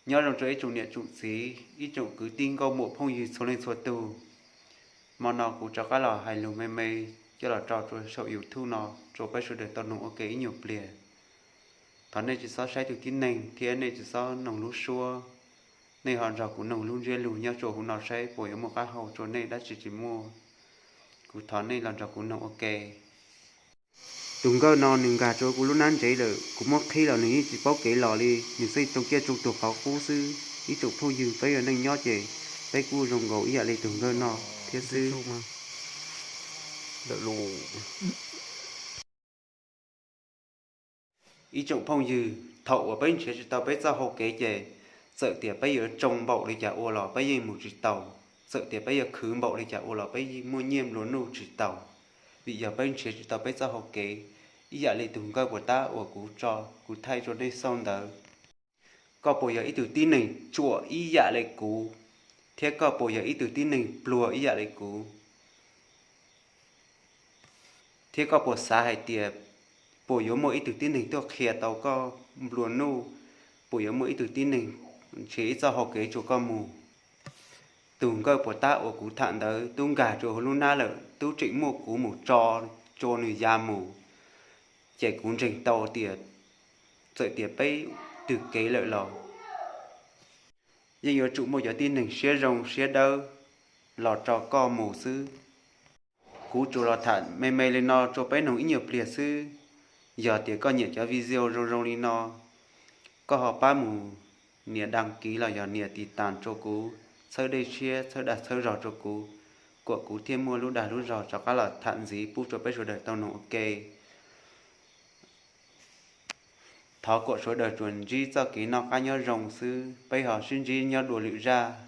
Nyob zoo rau ib tsoom niam tsoom txiv, ib tsoom kwv tij nkauj muam phooj ywg txhua leej txhua tus. Hmo no kuv rov qab los hais lus me me coj los tso rau saum YouTube no rau peb sawv daws tau noog ua ke ib nyuag pliag. Thov nej tsis txhob saib tus tib neeg thiab nej tsis txhob noog lub suab. Nej ho nrog kuv noog lub ntsiab lus nyob rau hauv no saib puas yuav muaj qab hau rau nej dab tsi tsis muaj. Kuv thov nej los nrog kuv noog ua ke. Tus nkawj no nws nkag rau kuv lub hnab ntsev lawm, kuv muab qhib los nws yeej tsis paub kev los li, nws xeej tsoo ciaj tsoo tuag qhov qub xwb. Ib tsoom phooj ywg, peb ua neej nyob ces peb kuj zoo nkaus ib yam li tus nkawj no thiab xwb. Ib tsoom phooj ywg, thaum uas peb nrhiav tsis tau peb txoj hau kev ces txawm tias peb yuav tsoo npaum li cas ua los peb yeej mus tsis taus, txawm tias peb yuav khwv npaum li cas ua los peb yeej muaj nyiaj nplua nuj tsis taus, vim yog peb nrhiav tsis tau peb txoj hau kev. Ib yam li tus nkawj puas tab uas kuv tso, kuv thaij rau nej xauj ntawd. Koj puas yog ib tug tib neeg ruam ib yam li kuv, thiab koj puas yog ib tug tib neeg pluag ib yam li kuv? Thiab koj puas xav hais tias puas yuav muaj ib tug tib neeg tuaj qhia tau koj nplua nuj? Puas yuav muaj ib tug tib neeg nrhiav ib txoj hau kev rau koj mus? Tus nkawj puas tab uas kuv tham ntawd twb nkag rau hauv lub hnab lawm, twb tseem muaj kuv mus tso rau nws ya mus, ces kuv ntseeg tau tias txawm tias peb twg kev lawm los yeej yuav tsum muaj cov tib neeg siab zoo siab dawb los tso koj mus xwb. Kuv tsuas los tham me me li no rau peb noog ib nyuag pliag xwb. Yog tias koj nyiam cov video zoo zoo li no, koj ho pab mus nias đăng ký los yog nias tiv tas rau kuv, txhawb dej siab txhawb dag txhawb zog rau kuv, kom kuv thiaj muaj lub dag lub zog rov qab los tham ntxiv pub rau peb sawv daws tau noog ua ke. Thov kom sawv daws tsuas ntsib txoj kev noj qab nyob zoo xwb, peb ho sib ntsib nyob dua lwm zaj.